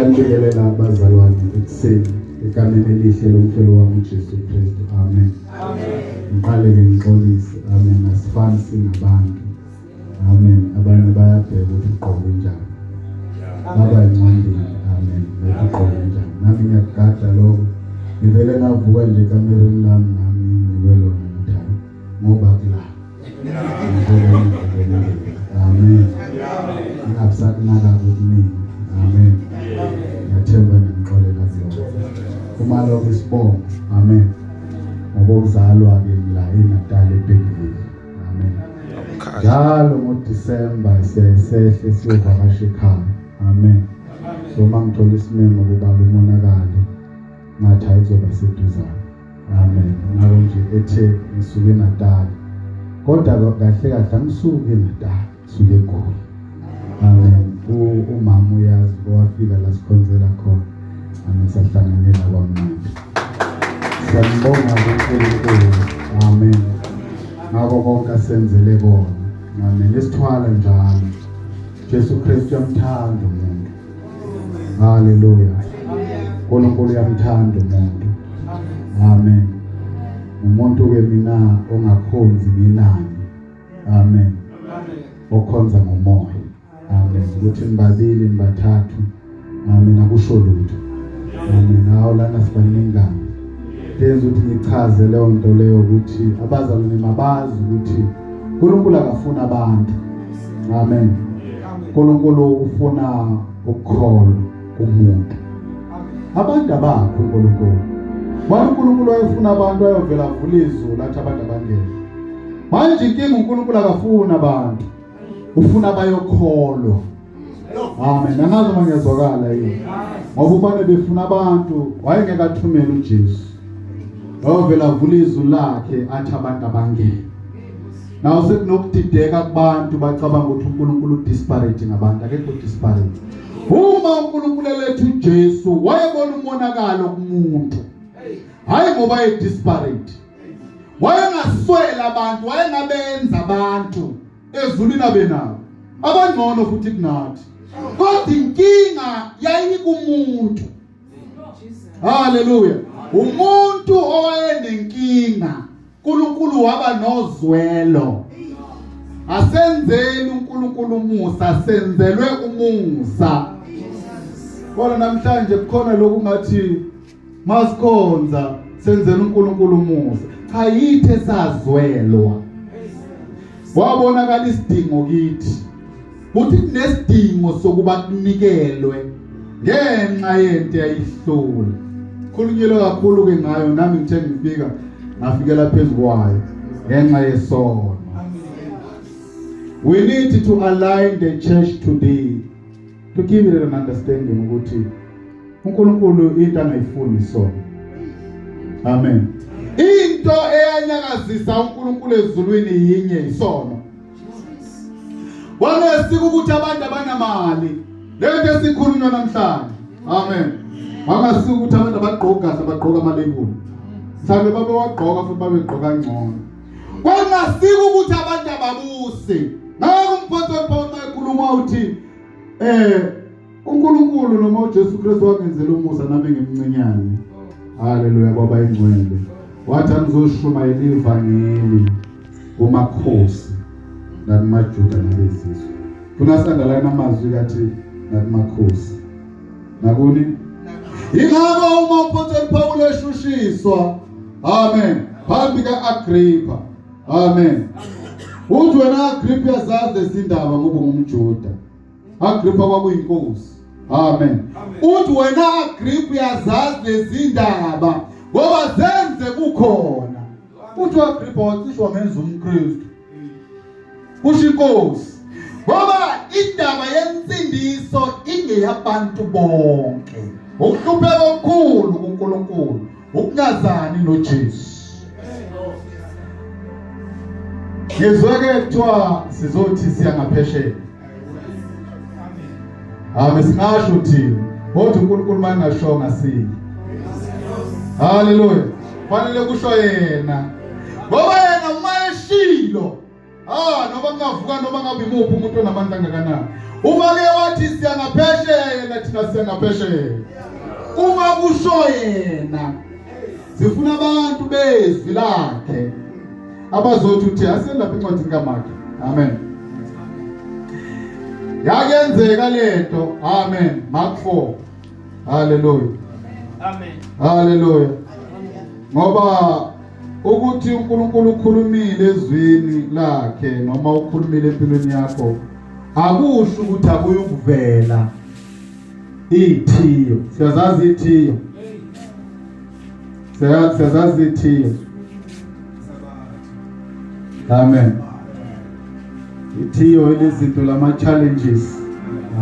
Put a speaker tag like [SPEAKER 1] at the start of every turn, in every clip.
[SPEAKER 1] Ngiyanibingelela abazalwane ekuseni egameni elihle lomfelo wami uJesu Kristu. Amen.
[SPEAKER 2] Amen.
[SPEAKER 1] Ngiqale ke ngixolise. Amen. Asifani singabantu. Amen. Abanye bayabheka ukuthi ugqoke njani. Baba incwandini. Amen. Ukuthi ugqoke njani. Nami ngiyakugada lokho. Ngivele ngavuka nje ekamereni lami nami nginikwe lona ngathi hayi ngoba kula. Amen. Ngingabusakunaka okuningi. Amen. Ngiyathemba ngiyamxolela kulokho. Uma lokho isibongo. Amen. Ngokuzalwa ke ngila eNatal eBhekville. Amen. Njalo ngoDisemba siyayesehle siyovakasha ekhaya. Amen. So uma ngithola isimemo kubaba umonakali ngathi hayi kuzoba seduzane. Amen. Ngakho nje ethe ngisuke eNatal. Kodwa kahle kahle angisuki eNatal, ngisuke eGoli. Amen. Umama uyazi owafika la sikhonzela khona. Amen sahlanganyela kwamnandi. Siyambonga uNkulunkulu. Amen. Ngakho konke asenzele kona. Amen. Isithwala njalo. Jesu Kristu uyamthanda umuntu. Haleluya. uNkulunkulu uyamthanda umuntu. Amen. Umuntu ke mina ongakhonzi ngenani. Amen. Okhonza ngomoya. Amen. Ukuthi nibabili nibathathu. Amen. Akusho lutho. Amen. Hawu lana sibaningana. Yenza ukuthi ngichaze leyo nto leyo ukuthi abazalwane mabazi ukuthi uNkulunkulu akafuna abantu. Amen. uNkulunkulu ufuna ukukholwa kumuntu. Abantu abakho uNkulunkulu. Wena uNkulunkulu wayefuna abantu ayovela avula izulu athi abantu abangene. Manje inkinga uNkulunkulu akafuna abantu. Ufuna abayokholwa. Amen. Angazi uma ngiyazwakala yini. Ngoba ubane befuna abantu wayengeke athumele uJesu. Wayovela avula izulu lakhe athi abantu abangene. Nawo sekunokudideka kubantu bacabanga ukuthi uNkulunkulu udisparate ngabantu akekho disparate. Uma uNkulunkulu eletha uJesu wayebona umonakalo kumuntu. Hayi ngoba e disparate. Wayengaswela abantu, wayengabenza abantu ezulwini abenabo. Abangcono futhi kunathi. Kodwa inkinga yayikumuntu. Haleluya. Umuntu owayenenkinga uNkulunkulu waba nozwelo. Asenzeli uNkulunkulu umusa, senzelwe umusa. Kodwa namhlanje kukhona lokhu ngathi masikhonza senzela uNkulunkulu umusa. Cha yithe sazwelwa. Wabonakala isidingo kithi. Uthi kunesidingo sokuba kunikelwe ngenxa yento yayihlula. Khulunyelwe kakhulu ke ngayo nami ngithe ngifika ngafikela phezu kwayo ngenxa yesono. We need to align the church today to give it an understanding ukuthi uNkulunkulu into angayifuni isono. Amen. Into eyanyakazisa uNkulunkulu ezulwini yinye isono. Wangesika ukuthi abantu abanamali. Lento esikhulunywa namhlanje. Amen. Wangasika ukuthi abantu abagqoka kahle bagqoka amalebuli. Mhlawumbe babewagqoka futhi babegqoka ngcono. Kwangasika ukuthi abantu ababusi. Ngeke umpostoli Paul mayekhuluma uthi uNkulunkulu noma uJesu Kristu wangenzela umusa nami ngimncinyane. Haleluya kwaba ingcwele. Wathi angizoshumayela ivangeli kumakhosi nakumaJuda nabezizwe. Funa sandalayina amazwi kathi nakumakhosi. Nakuni? Ingakho uma umpostoli Paul eshushiswa. Amen. Phambi kaAgrippa. Amen. Uthi wena Agrippa uyazazi lezindaba ngoba ungumJuda. Agrippa kwakuyinkosi. Amen. Uthi wena Agrippa uyazazi lezindaba ngoba zenze kukhona. Uthi uAgrippa wacishwa ngenza umKristu. Kusho inkosi. Ngoba indaba yensindiso ingeyabantu bonke. Ukuhlupheka okukhulu kuNkulunkulu ukungazani noJesu. Ngizwe ke kuthiwa sizothi siya ngaphesheya. Amen singasho thina kodwa uNkulunkulu mayengashonga siyi. Haleluya. Fanele kusho yena. Ngoba yena uma eshilo noma kungavuka noma ngabe imuphi umuntu onamandla angakanani. Uma ke wathi siya ngaphesheya, yena thina siya ngaphesheya. Uma kusho yena, sifuna abantu bezwi lakhe abazothi uthi aselapha incwadi kaMark. Amen. Yakenzeka lento. Amen. Mark 4. Hallelujah.
[SPEAKER 2] Amen.
[SPEAKER 1] Hallelujah. Ngoba ukuthi uNkulunkulu ukhulumile ezwini lakhe noma ukhulumile empilweni yakho, akusho ukuthi akuyukuvela ithiyo. Siyazazi ithiyo. Siyazazi ithiyo. Amen. Ithiyo izinto lama challenges.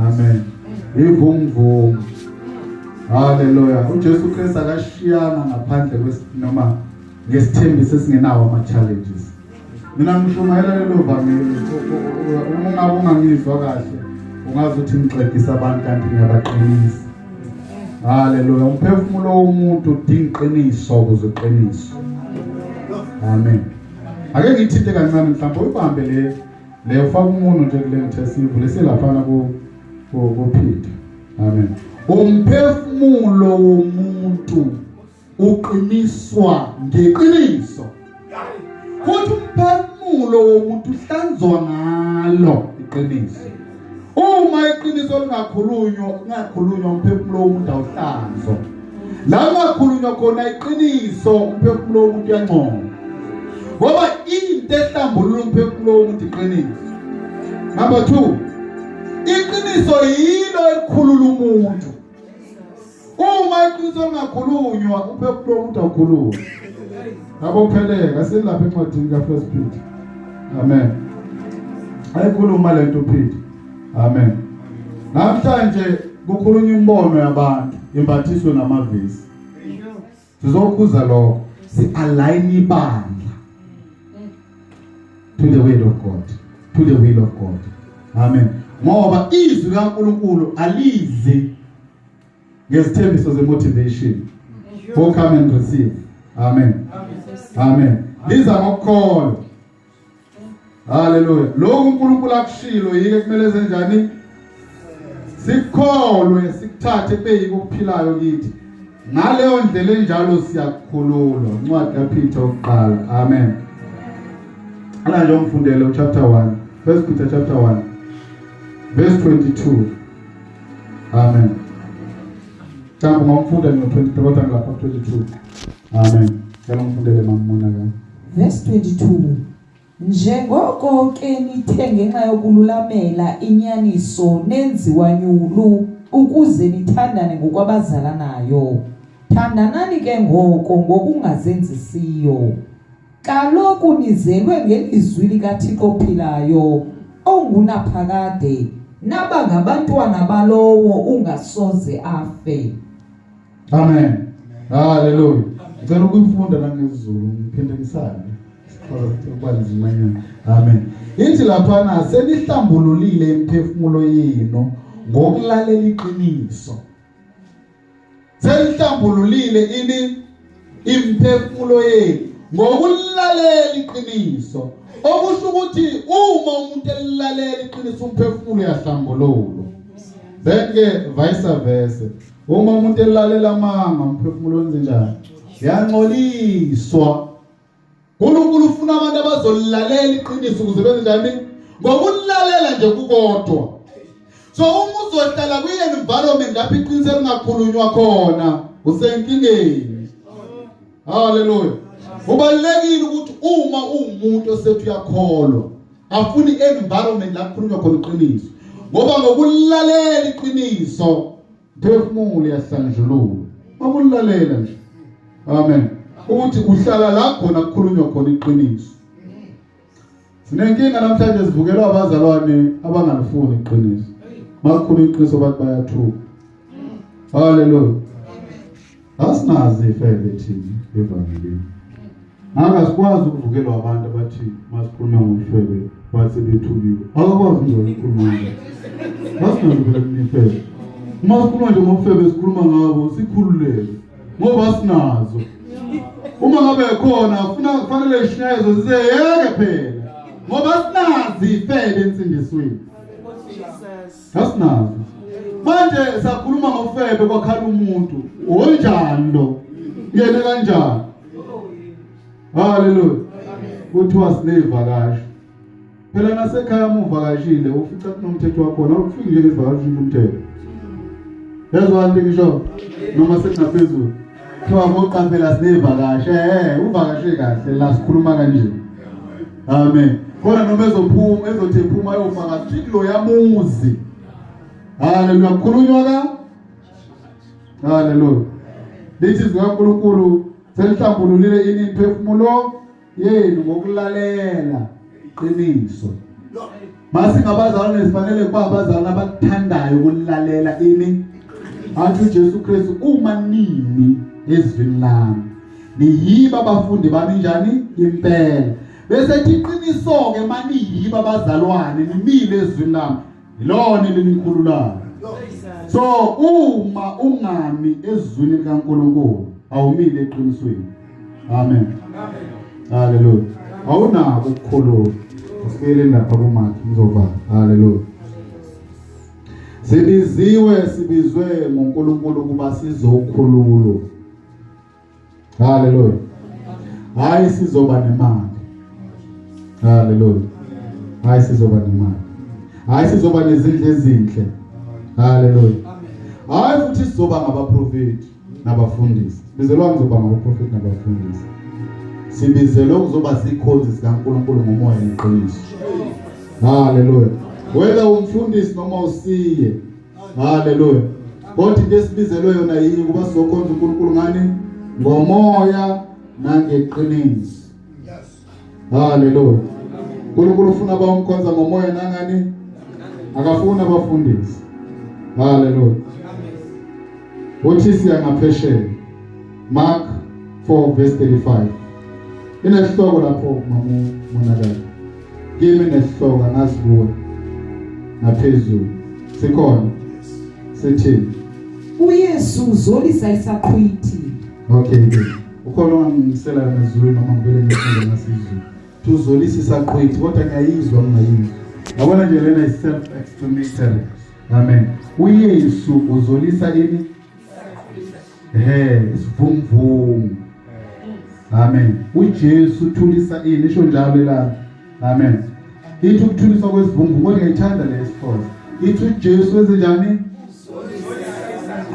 [SPEAKER 1] Amen. Ivunguvungu. Hallelujah. uJesu Kristu akashiyana ngaphandle noma ngesithembiso esingenawo ama challenges. Mina ngishumayela lelo vangeli, uma ungabe ungangizwa kahle ungazi ukuthi ngixegisa abantu kanti ngiyabaqinisa. Hallelujah. Umphefumulo womuntu udinga iqiniso ukuze uqiniswe. Amen. Ake ngithinte kancane mhlawumbe uyibambe le ufaka umuntu nje kule ngithesivu leselapha ku Peter. Amen. Umphefumulo womuntu uqiniswa ngeqiniso. Futhi umphefumulo womuntu uhlanzwa ngalo iqiniso. Uma iqiniso lingakhulunywa umphefumulo womuntu awuhlanzwa. La kungakhulunywa khona iqiniso umphefumulo womuntu uyangcola. Ngoba into ehlambulula umphefumulo womuntu iqiniso. Number 2, iqiniso yilo elikhulula umuntu. Uma iqiniso lingakhulunywa umphefumulo womuntu awukhululwa. Abopheleka selapha encwadini ka-1 Peter. Amen. Ayikhuluma lento Peter. Amen. Namhlanje kukhulunywa imbono yabantu imbathiswe ngamavesi. Sizokhuza lokho, si-align ibandla to the will of God, to the will of God. Amen. Ngoba izwi likaNkulunkulu alizi ngezithembiso ze-motivation. Go come and receive. Amen. Amen. Liza ngokukholwa. Hallelujah. Lokhu uNkulunkulu akushilo yike kumele senjani? Sikholwe, sikuthathe kube yiko okuphilayo kithi. Ngaleyo ndlela enjalo siyakhululwa. Incwadi kaPeter oqala. Amen. Ala nje ungifundele chapter 1. 1 Peter chapter 1 verse 22. Amen. Mhlawumbe ungafunda ngo-23 kodwa ngilapha 22. Amen. Ngicela ungifundele mamona ka.
[SPEAKER 3] Verse 22. Njengoko ke nithe ngenxa yokululamela inyaniso nenziwa nyulu ukuze nithandane ngokwabazalanayo. Thandanani ke ngoko ngokungazenzisiyo. Kaloku nizelwe ngelizwi likaThixo ophilayo ongunaphakade, naba ngabantwana balowo ungasoze afe.
[SPEAKER 1] Amen. Hallelujah. Ngicela ukuyifunda nangesiZulu ngiphinde ngisabe. Amen. Ithi laphana senihlambululile imiphefumulo yenu ngokulalela iqiniso. Senihlambululile ini imiphefumulo yenu ngokulalela iqiniso. Okusho ukuthi uma umuntu elalela iqiniso umphefumulo uyahlambululwa. Then ke vice versa. Uma umuntu elalela amanga umphefumulo wenze njani? Uyangcoliswa. uNkulunkulu ufuna abantu abazolalela iqiniso ukuze benze njani? Ngokulalela nje kukodwa. So uma uzohlala kwi-environment lapho iqiniso elingakhulunywa khona usenkingeni. Hallelujah. Kubalulekile ukuthi uma uwumuntu osethi uyakholwa afune i-environment lapho kukhulunywa khona iqiniso. Ngoba ngokulalela iqiniso phefumulo uyahlanjululwa. Ngokulalela nje. Amen. Ukuthi uhlala la khona kukhulunywa khona iqiniso. Sinenkinga namhlanje sivukelwa abazalwane abangalifuni iqiniso. Makukhulunywa iqiniso abantu bayathuka. Hallelujah. Asinazi ifebe thina evangelini. Angasikwazi ukuvukelwa abantu abathi masikhuluma ngomfebe bathi bethukiwe. Akakwazi nje ukukhuluma nje. Asinazi phela ifebe. Uma sikhuluma nje ngomfebe sikhuluma ngabo sikhululeke ngoba sinazo. Uma ngabe khona ufuna kufanele ishinyezo ziyeke phela ngoba sinazi ifebe ensindisweni. Asinazo. Manje sakhuluma ngofebe kwakhala umuntu. Onjani lo? Ngene kanjani? Hallelujah. Kuthiwa sinevakashi. Phela nasekhaya uma uvakashile ufica kunomthetho wakhona, awufiki nje ngezivakashi umthetho. Yezwa nto ngisho noma sekungaphezulu. Kuthiwa ngoqaphela sinevakashi, uvakashe kahle la sikhuluma kanje. Amen. Khona noma ezophuma ezothi ephuma ayofaka sithi lo yamuzi. Hallelujah. Khulunywa ka Hallelujah. Lithi izwi kaNkulunkulu selihlambululile ini imphefumulo yenu ngokulalela iqiniso. Masingabazalwane sifanele kuba abazalwane abakuthandayo ukulalela ini. Athi uJesu Kristu uma nini ezwini lami niyiba abafundi bami njani impela. Bese ethi iqiniso ke maniyiba abazalwane nimile ezwini lami ilona elinikhululayo. So uma ungami ezwini likaNkulunkulu awumile eqinisweni. Amen. Hallelujah. Awunako ukukhuluma. Asibuyeleni lapha kuMark ngizovala. Hallelujah. Sibiziwe sibizwe ngoNkulunkulu kuba sizokhululwa. Hallelujah. Hayi sizoba nemali. Hallelujah. Hayi sizoba nemali. Hayi sizoba nezindlu ezinhle. Hallelujah. Hayi futhi sizoba ngabaprofeti nabafundisi. Sibizelwa kuzoba ngabaprofeti nabafundisi. Sibizelwe kuzoba zikhonzi zikaNkulunkulu ngomoya neqiniso. Hallelujah. Whether umfundisi noma usiye. Hallelujah. Kodwa into esibizelwe yona yini kuba sizokhonza uNkulunkulu ngani? Ngomoya nangeqiniso. Hallelujah. uNkulunkulu ufuna abamkhonza ngomoya nangani? Akafuni abafundisi. Hallelujah. Uthi siya ngaphesheya. Mark 4 verse 35. Inesihloko lapho mamu monakalo. Kimi nesihloko angazi kuwe. Ngaphezulu. Sikhona. Sithini?
[SPEAKER 3] uYesu uzolisa isaqhwithi.
[SPEAKER 1] Okay ke. Ukhona ongangisela ngezulu noma ngivele ngifunde ngasizulu. Tuzolisa isaqhwithi kodwa ngiyayizwa ngingayizwa. Yabona nje lena is self explanatory. Amen. uYesu uzolisa ini? Isivunguvungu. Amen. uJesu uthulisa ini isho njalo la. Amen. Ithi ukuthuliswa kwesivunguvungu kodwa ngiyithanda le siXhosa. Ithi uJesu wenze njani?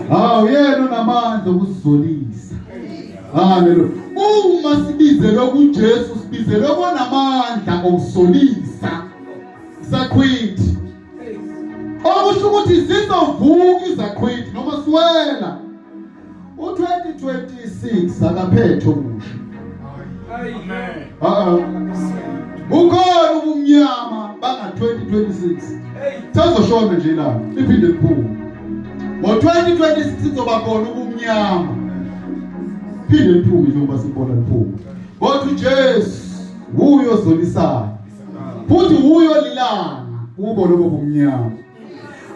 [SPEAKER 1] Hawu yena unamandla okusizolisa. Hallelujah. Uma sibizelwe kuJesu sibizelwe konamandla okusolisa. Isaqhwithi. Okusho ukuthi zizovuka izaqhwithi noma siwela. U2026 akaphethe okusho.
[SPEAKER 2] Amen.
[SPEAKER 1] Ukhona ubumnyama banga 2026. Sezoshona nje la iphinde liphume. Ngo2026 izoba khona ubumnyama. Phinde liphume njengoba sibona liphume. Kodwa uJesu uyo ozolisayo. Futhi uyo lilanga kubo lobo bumnyama.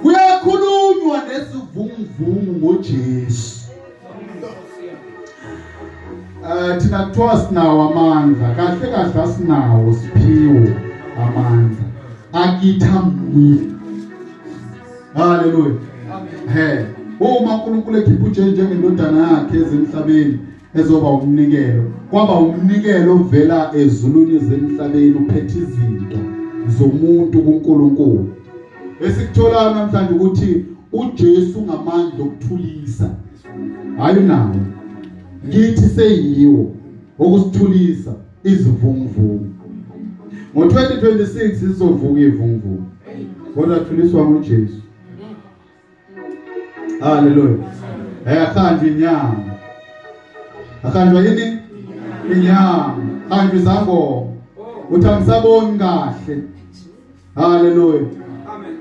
[SPEAKER 1] Kuyakhulunywa nesivunguvungu ngoJesu. Thina kuthiwa sinawo amandla, kahle kahle asinawo, siphiwo amandla. Akitha mni. Hallelujah. He, uma uNkulunkulu ekhipha uJesu njengendodana yakhe ezemhlabeni ezoba umnikelo, kwaba umnikelo ovela ezulwini zemhlabeni uphethe izinto zomuntu kuNkulunkulu. Esikuthola namhlanje ukuthi uJesu ngamandla okuthulisa. Hayi unawo. Kithi seyiwo okusithulisa izivunguvungu. Ngo2026 sizovuka ivunguvungu. Kodwa thuliswa nguJesu. Hallelujah. Ahanjwe inyama. Ahanjwa yini? Inyama. Hanjwe izangoma. Uthi angisaboni kahle. Hallelujah.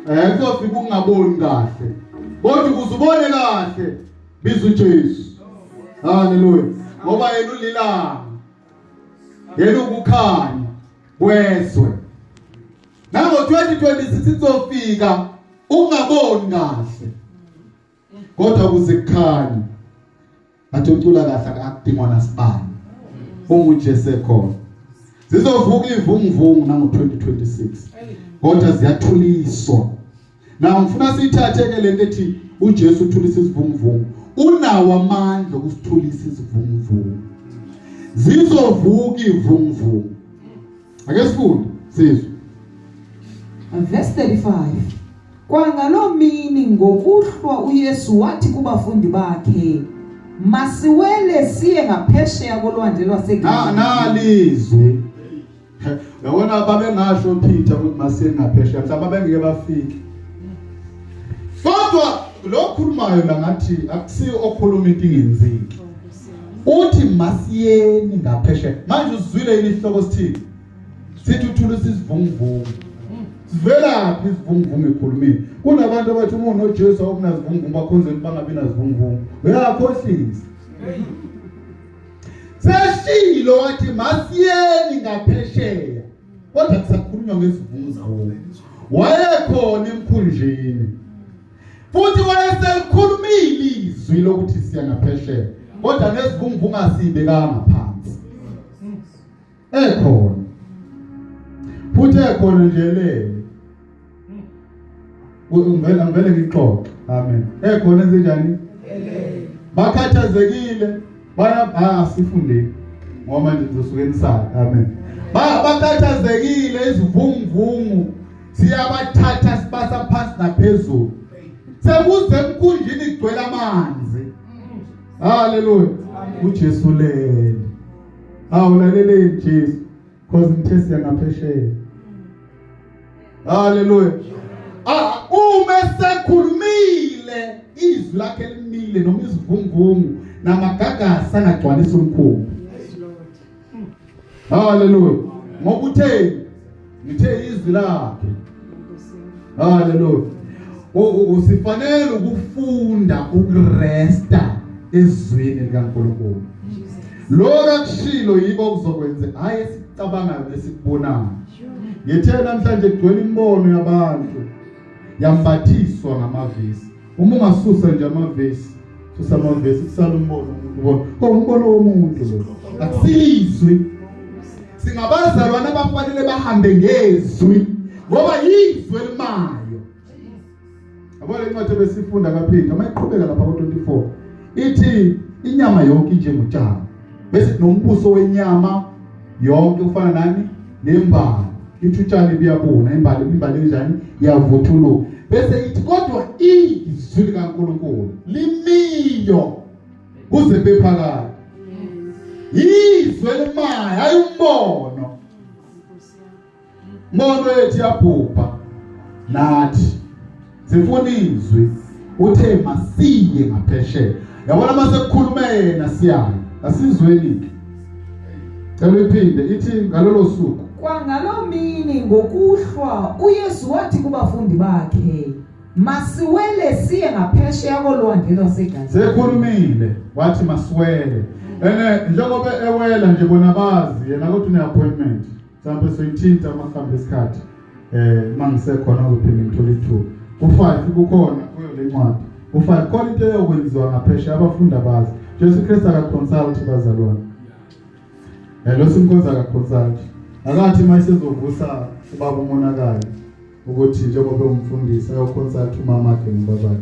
[SPEAKER 1] Amen. Kuzofika ukungaboni kahle. Kodwa ukuze ubone kahle biza uJesu. Hallelujah. Ngoba yena ulilanga. Yena ukukhanya kwezwe. Nango 2026 izofika ungaboni kahle. Kodwa kuze kukhanye. Athi ucula kahle akudingwa nasibani. UnguJesu ekhona. Zizovuka ivunguvungu nango 2026. Kodwa ziyathuliswa. Na ngifuna siyithathe ke lento ethi uJesu uthulisa isivunguvungu. Unawo amandla okusithulisa isivunguvungu. Zizovuka ivunguvungu. Ake sifunde sizwe.
[SPEAKER 3] Verse 35. Kwangaloo mini ngokuhlwa uYesu wathi kubafundi bakhe, masiwele siye ngaphesheya kolwandle lwaseGalile.
[SPEAKER 1] Nalizwi. Yabona babengasho Peter ukuthi masiye ngaphesheya, mhlawumbe babengeke bafike. Kodwa lo khulumayo la ngathi akusiyo okhuluma into ingenzeki. Uthi masiyeni ngaphesheya. Manje uzwile yini isihloko sithini? Sithi uthulisa isivunguvungu. Sivelaphi isivunguvungu ekhulumeni? Kunabantu abathi uma unoJesu awukunazivunguvungu, bakhonze ukuthi bangabi nazivunguvungu. Uyakhohlisa. Seshilo wathi masiyeni ngaphesheya. Kodwa kusakhulunywa ngezivunguvungu. Wayekhona emkhunjini. Futhi wayeselikhulumile izwi lokuthi siya ngaphesheya. Kodwa nezivunguvungu asibekanga phansi. Ekhona. Futhi ekhona nje le. Ngivele ngixoxe. Amen. Ekhona enzenjani? Bakhathazekile baya sifunde ngoba manje ngizosuke nisala. Amen. Bakhathazekile izivunguvungu siyabathatha sibasa phansi naphezulu. Sekuze emkhunjini kugcwele amanzi. Hallelujah. uJesu lele. Awulaleleni Jesu because ngithe siya ngaphesheya. Hallelujah. Uma sekhulumile izwi lakhe limile noma izivunguvungu namagagasi angagcwalisa umkhumbi. Hallelujah. Ngoba uthe ngithe izwi lakhe. Hallelujah. Usifanele ukufunda ukuresta ezwini likaNkulunkulu. Lokho akushilo yiko kuzokwenza, hayi esicabangayo nesikubonayo. Ngithe namhlanje kugcwele imibono yabantu yambathiswa ngamavesi. Uma ungasusa nje amavesi, susa amavesi kusala umbono umuntu ubona. Oh, umbono womuntu lo. Akusizwi. Singabazalwana abafanele bahambe ngezwi ngoba yizwi elimayo. Yabona incwadi ebesifunda kaPeter mayiqhubeka lapha ku24 ithi inyama yonke injengotshani, bese nombuso wenyama yonke ufana nani nembali. Ithi utshani buyabuna, imbali enjani iyavuthuluka. Bese ithi kodwa izwi likaNkulunkulu limiyo kuze kube phakade. Izwi elimayo, hayi umbono. Mbono yethu yabhubha nathi sifuna izwi. Uthe masiye ngaphesheya. Yabona mase kukhulume yena siyayo asizweni. Cela iphinde ithi ngalolo suku.
[SPEAKER 3] Kwangaloo mini ngokuhlwa uYesu wathi kubafundi bakhe, masiwele siye ngaphesheya kolwandle lwaseGalile.
[SPEAKER 1] Sekhulumile wathi masiwele. Ene njengoba ewela nje bona bazi yena kodwa une appointment. Mhlawumbe soyithinta amahambe isikhathi. Mangisekhona uzophinde ngithole ithuba. Ku5 kukhona kuyo lencwadi. Ku5 khona into eyokwenziwa ngaphesheya abafundi abazi. Jesu Kristu akaconsult bazalwane. Lo simkhonza akaconsult. Akathi mayisezovusa ubaba umonakalo ukuthi njengoba umfundisi ayoconsult umama wakhe nobabakhe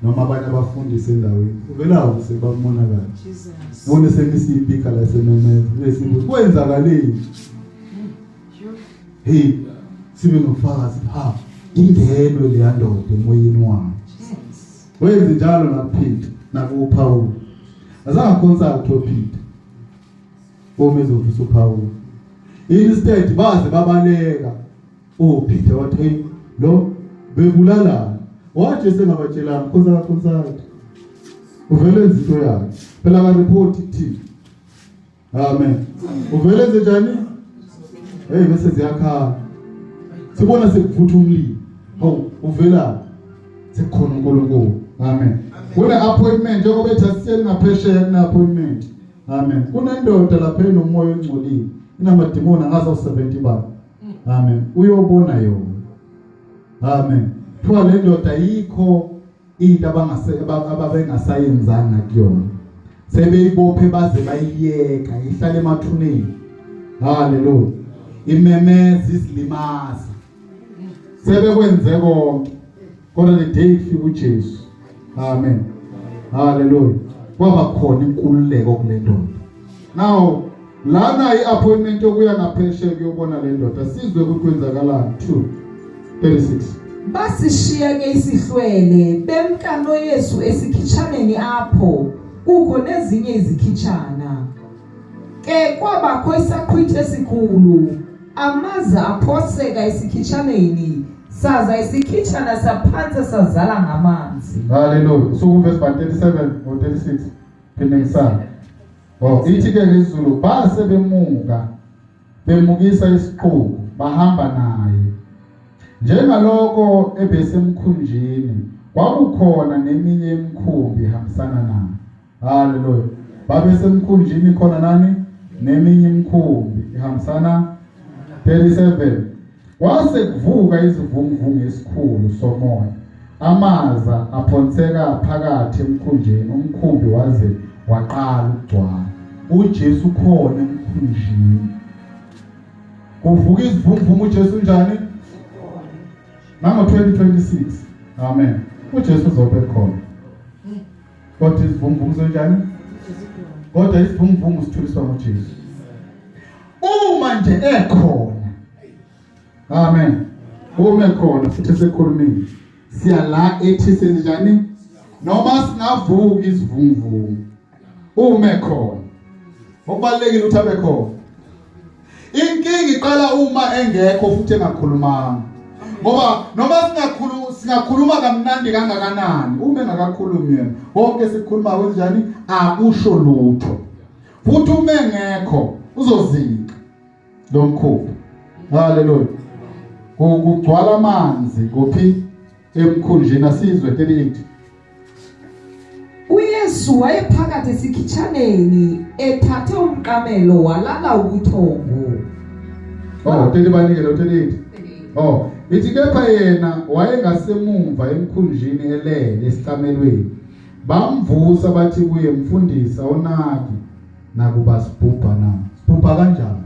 [SPEAKER 1] noma abanye abafundisi endaweni. Uvela avuse ubaba umonakalo.
[SPEAKER 3] Jesus.
[SPEAKER 1] Ngone semisipika la sememeza. Lesibuzo kwenzakaleni? Hey, sibe nofakazi ha ingenwe leya ndoda emoyeni wakhe. Wenze njalo nakuPeter nakuPaul. Azange consult uPeter. Uma ezovusa uPaul. Instead baze babaleka. uPeter wathi hey lo bebulalana. Wathi sengabatshelanga because akaconsult. Uvele enza into yakhe. Phela ka report kuthini. Amen. Uvele enze njani? Hey bese ziyakhala. Sibona sekuvutha umlilo. Hawu uvela sekukhona uNkulunkulu. Amen. Kune appointment njengoba ethi asiyeni ngaphesheya kune appointment. Amen. Kunendoda lapha enomoya ongcolile. Inamadimoni angaza u70 bani. Amen. Uyobona yona. Amen. Kuthiwa le ndoda yikho into ababengasayenzanga kuyona. Sebeyibophe baze bayiyeka ihlale emathuneni. Hallelujah. Imemeza izilimaza. Sebekwenze konke. Kodwa the day kufika uJesu, amen, haleluya, kwaba khona inkululeko kule ndoda. Now lana i-appointment yokuya ngaphesheya kuyobona le ndoda, sizwe ukuthi kwenzakalani. 2:36.
[SPEAKER 3] Basishiya ke isihlwele, bemka noYesu esikhitshaneni apho kukho nezinye izikhitshana. Ke kwabakho isaqhwithi esikhulu, amaza aphoseka esikhitshaneni, saza isikhitshana saphantse sazala ngamanzi.
[SPEAKER 1] Haleluya. So verse 37 or 36, phinde ngisala. Oh, ithi ke ngesiZulu, base bemuka bemukisa isiqubu, bahamba naye. Njengaloko ebesemkhunjini, kwakukhona neminye imikhumbi ihambisana naye. Haleluya. Babesemkhunjini khona nani? Neminye imikhumbi ihambisana. 37. Kwase kuvuka isivunguvungu esikhulu somoya, amaza aphonseka phakathi emkhunjini, umkhumbi waze waqala ukugcwala. uJesu khona emkhunjini. Kuvuka isivunguvungu, uJesu njani? Nango 2026. Amen. uJesu uzobe khona. Kodwa isivunguvungu senjani? Kodwa isivunguvungu sithuliswa nguJesu. Uma nje ekhona. Amen. Uma ekhona futhi sekhulumile, siya la ethi senjani? Noma singavuka isivunguvungu, uma ekhona. Okubalulekile ukuthi abe khona. Inkinga iqala uma engekho futhi engakhulumanga. Ngoba noma singakhuluma kamnandi kangakanani, uma engakakhulumi yena, konke sikukhuluma kanjani akusho lutho. Futhi uma engekho uzozika lo mkhumbi. Haleluya. Kugcwala amanzi kuphi? Emkhunjini. Asizwe 38.
[SPEAKER 3] uYesu wayephakathi esikhitshaneni ethathe umqamelo walala ubuthongo.
[SPEAKER 1] Oh, 30 banike lo 38. Oh, ithi kepha yena wayengasemumva emkhunjini elele esicamelweni. Bamvusa bathi kuye, mfundisi, awunaki nakuba sibhubha na? Sibhubha kanjani?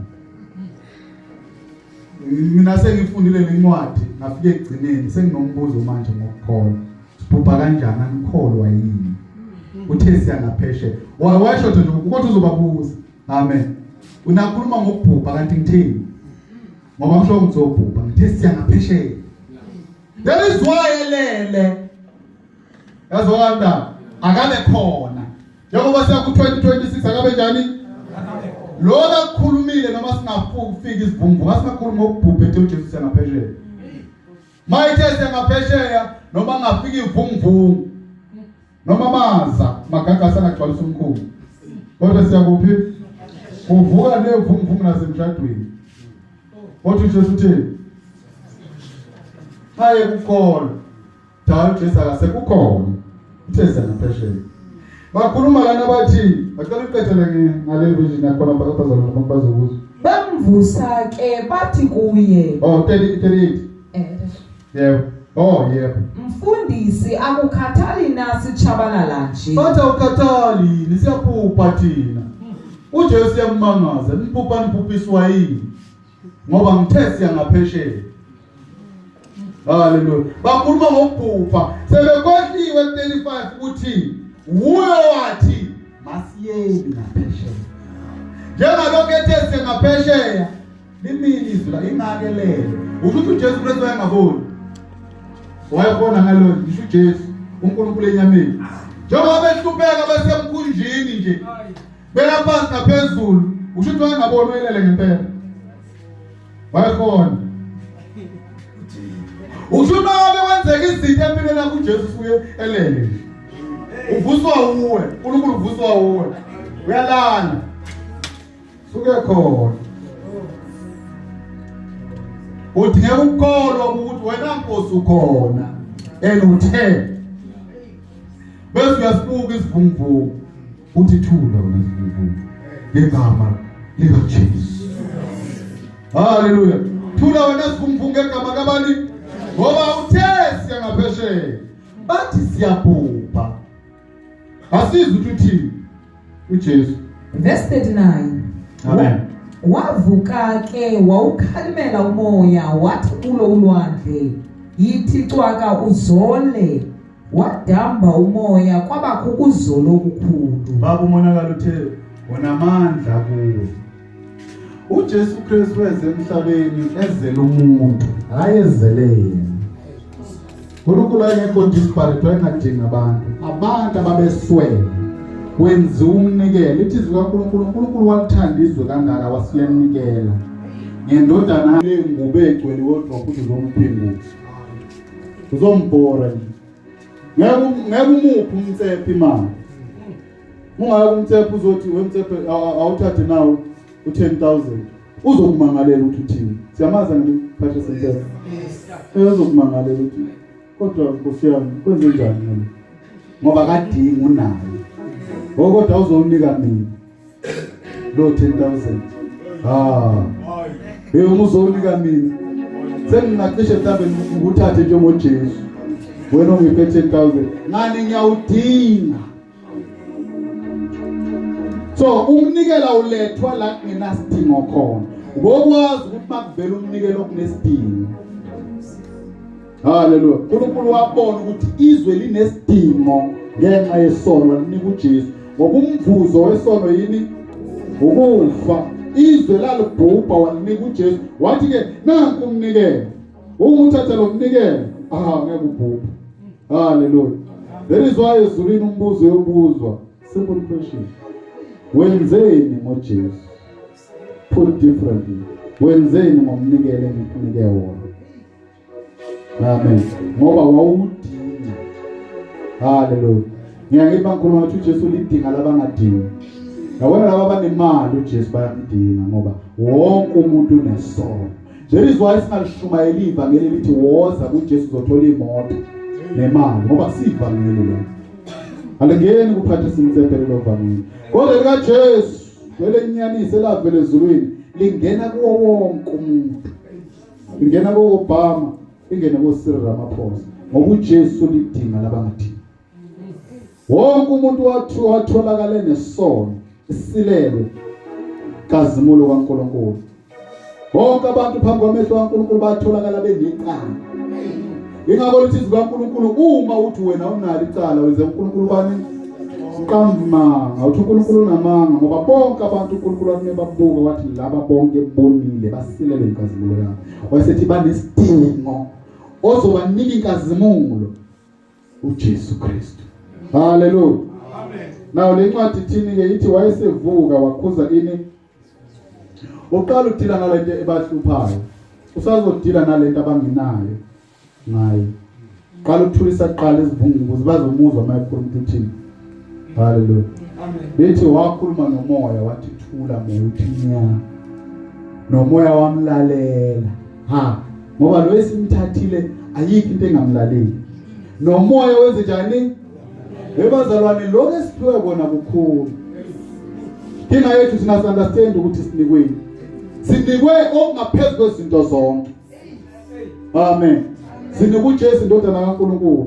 [SPEAKER 1] Mina sengifundile lencwadi, ngafika ekugcineni, senginombuzo manje ngokukholwa. Sibhubha kanjani? Angikholwa yini? Uthe siya ngaphesheya. Washo nje ukuthi uzobabuza. Amen. Unakhuluma ngokubhubha kanti ngithini? Ngoba ngisho ngizobhubha, ngithe siya ngaphesheya. That is why elele. Yazwakala, akabe khona. Njengoba siya ku 2026, akabe njani? Lona kukhulumile noma singafika isivunguvungu, asingakhuluma ngokubhubha, ethi uJesu siya ngaphesheya. Mayithe siya ngaphesheya, noma ngafika ivunguvungu, noma maza magagasi angagcwalisa umkhumbi, kodwa siya kuphi? Kuvuka nevunguvungu nasemshadweni. Kodwa uJesu uthini? Haye kukholwa. Cha, uJesu akasekho, uthe siya ngaphesheya. Bakhuluma lana bathi, bacela uqedele ngale version yakhona abazalwane bazokuzwa.
[SPEAKER 3] Bamvusa ke bathi kuye,
[SPEAKER 1] Oh, 30 38. Yebo. Oh, yebo.
[SPEAKER 3] Mfundisi, akukhathali na sitshabalala nje?
[SPEAKER 1] Bathi awukhathali, siyaphupha thina. uJesu yamangaza, niphupha niphuphiswa yini? Ngoba ngithe siya ngaphesheya. Haleluya. Bakhuluma ngokuphupha. Sebekhohliwe 35 ukuthi wuye wathi masiyeni ngaphesheya. Njengalokho ethe siya ngaphesheya, limini izwi la ingakelele. Usho ukuthi uJesu Kristu wayengaboni. Wayekhona ngalo ngisho uJesu uNkulunkulu enyameni. Njengoba behlupheka besemkhunjini nje, beka phansi naphezulu, usho ukuthi wayengaboni, uyelele ngempela. Wayekhona. Usho uma ngabe kwenzeka izinto empilweni yakho, uJesu usuke elele nje. Uvuswa uwe, uNkulunkulu uvuswa uwe. Uyalala. Suke khona. Udingeka ukukholwa ukuthi wena Nkosi ukhona. And uthe bese uyasibuka isivunguvungu, uthi thula wena sivunguvungu ngegama likaJesu. Haleluya. Thula wena sivunguvungu ngegama kabani? Ngoba uthe siya ngaphesheya. Bathi siyabhubha. Asizwe ukuthi uthini uJesu.
[SPEAKER 3] Verse 39.
[SPEAKER 1] Amen.
[SPEAKER 3] Wavuka ke wawukhalimela umoya, wathi kulo ulwandle, Yithi cwaka uzole. Wadamba umoya kwabakho ukuzolo okukhulu.
[SPEAKER 1] Baba umonakalo uthe unamandla kuwe. uJesu Kristu weze emhlabeni ezele umuntu, hayi ezele yena. uNkulunkulu ayengekho desperate, wayengadingi abantu. Abantu ababeswele wenziwa umnikelo. Ithi izwi kaNkulunkulu, uNkulunkulu walithanda izwe kangaka wasiyanikela ngendodana lengubo egcwele wardrobe ukuthi uzomupha ingubo. Uzombhora nje. Ngeke umuphe umtsephe imali. Ungaya kumtsephe uzothi wemtsephe awuthathe nawo u10000. Uzokumangalela ukuthi uthini. Siyamaza ngiphathe semtsephe. Uzokumangalela ukuthi kodwa Nkosi yami kwenze njani ngalo? Ngoba kadingi unayo. Kodwa uzowunika mina lo 10000. Ah. Hey uzowunika mina. Sengingacishe mhlawumbe ngikuthathe njengoJesu. Wena ungiphe 10000. Ngani ngiyawudinga. So umnikelo ulethwa la kungenasidingo khona. Ngokwazi ukuthi makuvela umnikelo okunesidingo. Haleluya. uNkulunkulu wabona ukuthi izwe linesidingo ngenxa yesono walinika uJesu. Ngoba umvuzo wesono yini? Ukufa. Izwe lalibhubha walinika uJesu. Wathi ke nanku umnikelo. Uma uthatha lo mnikelo, ngeke ubhubhe. Haleluya. That is why ezulwini umbuzo uyobuzwa. Simple question. Wenzeni ngoJesu? Put differently. Wenzeni ngomnikelo engikunike wona? Amen. Ngoba wawudinga. Haleluya. Ngiyakiba ngikhuluma ukuthi uJesu lidinga labangadingi. Yabona laba abanemali uJesu bayamdinga ngoba wonke umuntu unesono. That is why singalishumayeli ivangeli lithi woza kuJesu uzothola imoto nemali ngoba sivangeli lo. Alingeni kuphatha simtsephe lo vangeli. Kodwa likaJesu vele inyaniso elavela ezulwini lingena kuwo wonke umuntu. Ingena ko-Obama, ingene ko-Cyril Ramaphosa ngoba uJesu lidinga labangadingi. Wonke umuntu watholakala nesono isilelo kazimulo kaNkulunkulu. Bonke abantu phambi kwamehlo kaNkulunkulu batholakala benecala. Ingakho lithi izwi kaNkulunkulu uma uthi wena unalo icala wenze uNkulunkulu bani? Uqamba, uthi uNkulunkulu unamanga ngoba bonke abantu uNkulunkulu wathi babuka wathi laba bonke bonile basilele inkazimulo yakhe. Wayesethi banesidingo ozobanika inkazimulo uJesu Kristu. Haleluya. Amen. Now le ncwadi ithini ke? Ithi wayesevuka wakhuza ini? Uqala udila nalento ebahluphayo. Usazodila nalento abangenayo ngayo. Qala ukuthulisa qala izivunguvungu bazomuzwa mayekhuluma ukuthi uthini. Haleluya. Amen. Lithi wakhuluma nomoya wathi thula moya uthi nya. Nomoya wamlalela. Ha, ngoba lo esimthathile ayikho into engamlaleli. Nomoya wenze njani? Ebazalwane lokho esiphiwe kona kukhulu. Inkinga yethu thina understand ukuthi sinikweni. Sinikwe okungaphezulu kwezinto zonke. Amen. Sinikwe uJesu indodana kaNkulunkulu.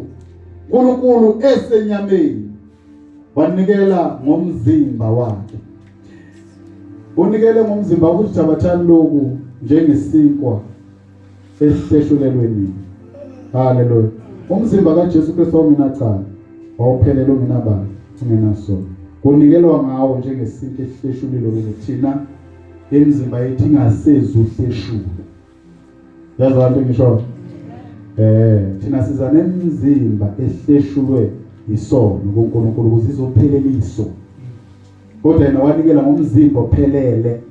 [SPEAKER 1] uNkulunkulu esenyameni wanikela ngomzimba wakhe. Unikele ngomzimba ukuthi thabathani lokhu njengesinkwa esihleshulelwe nini. Haleluya. Umzimba kaJesu Kristu wawungenacala, wawuphelele ungenabala, ungenasono. Kunikelwa ngawo njengesinkwa esihleshulile ukuze thina imizimba yethu ingasezuhleshulwa. Yazi abantu ngisho thina siza nemizimba ehleshulwe isono kuNkulunkulu ukuze izopheleliswa. Kodwa yena wanikela ngomzimba ophelele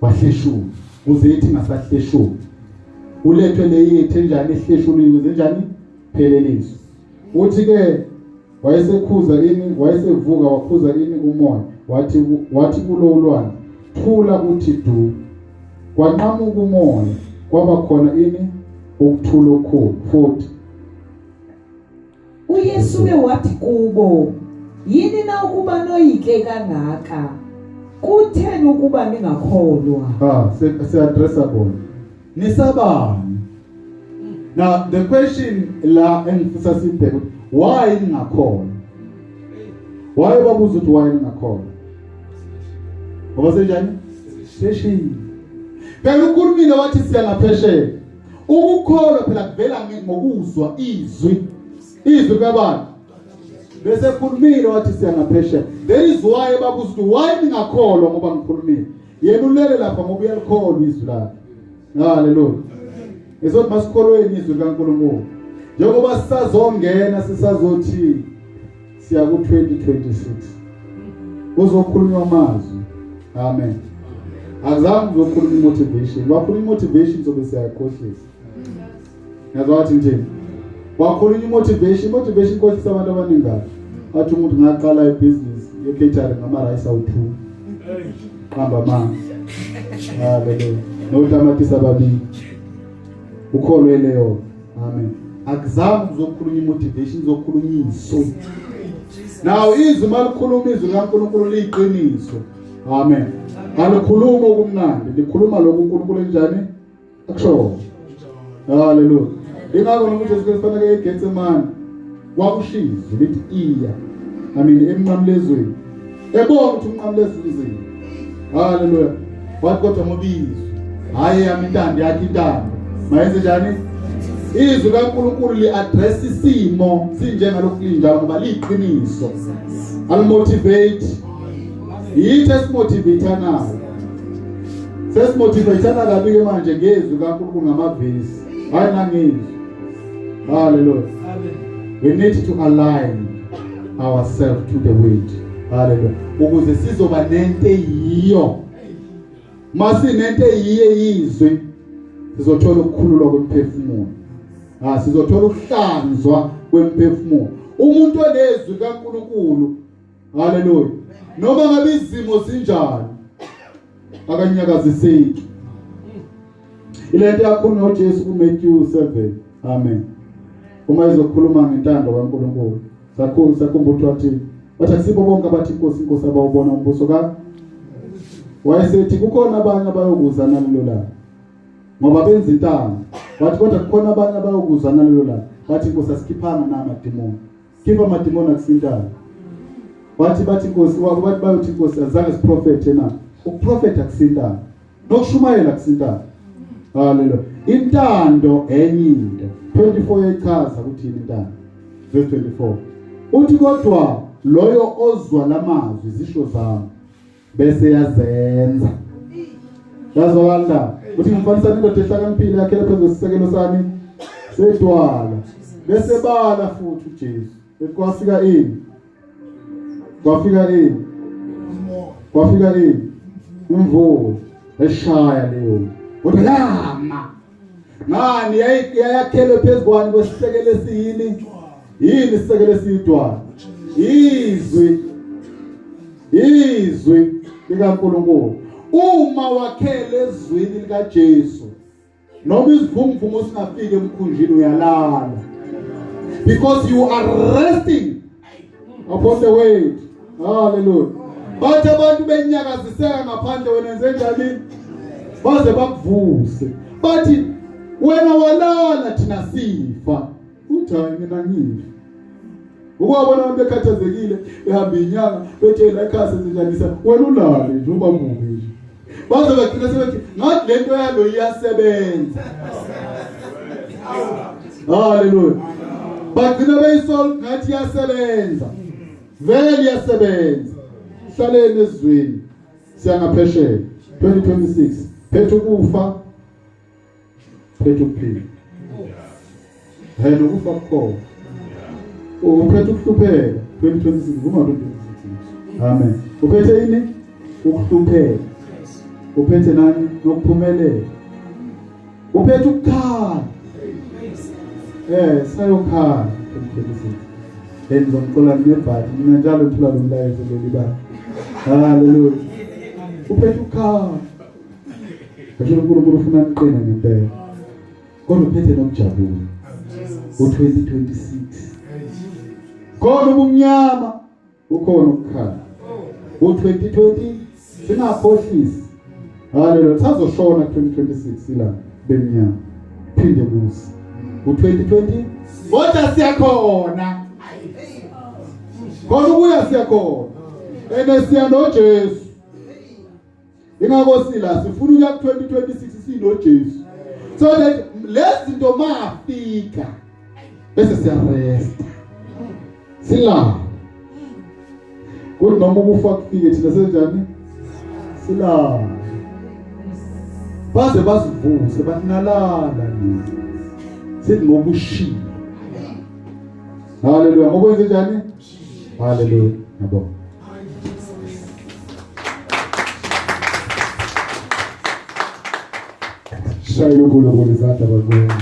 [SPEAKER 1] wahleshulwa ukuze ithi ingasahleshulwa. Ulethwe leyethu enjani ehleshuliwe ukuze njani pheleliswe. Uthi ke wayesekhuza ini, wayesevuka wakhuza ini umoya wathi kulo ulwandle thula uthi du. Kwanqamuka umoya kwaba khona ini ukuthula okukhulu. Futhi
[SPEAKER 3] uYesu ke wathi kubo, yini na ukuba noyike kangaka? Kutheni ukuba ningakholwa?
[SPEAKER 1] Si-addressa bona. Nisabani? Now the question la engifisa sibheke, why ningakholwa? Why babuza ukuthi why ningakholwa? Ngoba senjani? Seshini. Phela ukhulumile wathi siya ngaphesheya. Ukukholwa phela kuvela ngokuzwa izwi. Izwi kabani? Bese khulumile wathi siya ngaphesheya. There is why babuza ukuthi why ningakholwa ngoba ngikhulumile. Yena ulele lapha ngoba uyalikholwa izwi lakhe. Hallelujah. Esothi masikholweni izwi likaNkulunkulu. Njengoba sisazongena sisazothi siya ku-2026. Kuzokhulunywa amazwi. Amen. Akuzange kuzokhuluma imotivation. Wakhuluma imotivation sobe siyakhohlisa. Ngiyazwa wathi nje wakhuluma imotivation, motivation ikhohlisa abantu abaningi kabi. Athi umuntu ngaqala ibhizinisi ye-catering ngama-rice awu-2. Qamba amanga. Hallelujah. Notamatisi ababili. Ukholwe leyo. Amen. Akuzange kuzokhuluma imotivation, kuzokhuluma izwi. Now izwi malikhuluma izwi likaNkulunkulu liyiqiniso. Amen. Alikhuluma okumnandi, likhuluma lokhu uNkulunkulu enjani? Akusho. Hallelujah. Ingakho noma uJesu Kristu fanele eGetsemane kwakushizwe lithi iya. I mean emnqamlezweni. Ebona ukuthi umnqamlezo unzima. Hallelujah. Wathi kodwa ngoba izwi, hayi yami intando yakhe intando. Mayenze njani? Izwi kaNkulunkulu li-address isimo sinjengalokhu linjalo ngoba liyiqiniso. Alimotivate. Yithi esimotivateanayo. Sesimotivateana kabi ke manje ngezwi kaNkulunkulu ngamavesi. Hayi nangezwi. Hallelujah. Amen. We need to align ourselves to the word. Hallelujah. Ukuze sizoba nento eyiyo. Masinento eyiyo izwi sizothola ukukhululwa kwemphefumulo. Ah, sizothola ukuhlanzwa kwemphefumulo. Umuntu onezwi kaNkulunkulu, haleluya, noma ngabe izimo zinjani akanyakaziseki. Ilento yakhulunywa uJesu kuMatthew 7. Amen. Uma ezokhuluma ngentando kaNkulunkulu, sakhumbula ukuthi wathi bathi akusibo bonke abathi inkosi inkosi abawubona umbuso ka wayesethi kukhona abanye abayokuza nalelo langa ngoba benza intando. Wathi kodwa kukhona abanye abayokuza nalelo langa, bathi inkosi asikhiphanga na amadimoni, khipha amadimoni akusintando. Wathi bathi inkosi bathi bayothi inkosi azange siprofethe na. Ukuprofetha akusintando, nokushumayela akusintando. Haleluya. Intando enye into. 24 yayichaza ukuthi yini intando. Verse 24 uthi kodwa loyo ozwa lamazwi zisho zami bese yazenza. Yazwakala uthi ngimfanisa indoda ehlakaniphile yakhele phezu kwesisekelo sami sedwala. Bese bala futhi uJesu ethi kwafika ini? Kwafika ini? Kwafika ini? Imvula eshaya leyo. Kodwa yama. Ngani yayakhelwe phezu kwani kwesisekelo esiyini? Yini isisekelo esiyidwala? Izwi. Izwi likaNkulunkulu. Uma wakhele ezwini likaJesu, noma isivunguvungu singafika emkhunjini uyalala. Because you are resting upon the word. Hallelujah. Bathi abantu benyakaziseka ngaphandle wena enze njani? Baze bakuvuse. Bathi wena walala thina sifa. Uthi hayi mina ngifa. Ukwabona abantu bekhathazekile behamba inyanga bethe la ekhaya senzenjanisa wena ulale nje uba mubi nje. Baze bagcina sebethi ngathi lento yalo iyasebenza. Hallelujah. Bagcina beyisol ngathi iyasebenza. Vele iyasebenza. Hlaleni ezweni. Siya ngaphesheya 2026. Phethe ukufa, phethe ukuphila. Hey nokufa kukhona. Uphethe ukuhlupheka 2026 vuma 2026. Amen. Uphethe yini? Ukuhlupheka. Uphethe nani? Nokuphumelela. Uphethe ukukhala. Sayokhala 2026. Then ngizomxola nginebhadi mina njalo ngithola lo mlayezo leli baba. Hallelujah. Uphethe ukukhala. Ngisho uNkulunkulu ufuna niqine ngempela. Kodwa uphethe nokujabula. U2026. Khona ubumnyama, ukhona ukukhala. U2020 singakhohlisi. Hallelujah. Sazoshona 2026 ila bemnyama. Phinde kusi. U2020 kodwa siyakhona. Khona ubuya siyakhona. Ene siya noJesu. Ingakho sila sifuna ukuya ku 2026 sinoJesu. So that lezi zinto mafika bese siyaresta silala. Kuthi noma ukufa kufike thina senjani? Silala. Baze bazivuse banalala nini. Sithi ngoba ushilo. Haleluya. Ngokwenze njani? Haleluya. Ngiyabonga. Shayela uNkulunkulu izandla bakwenu.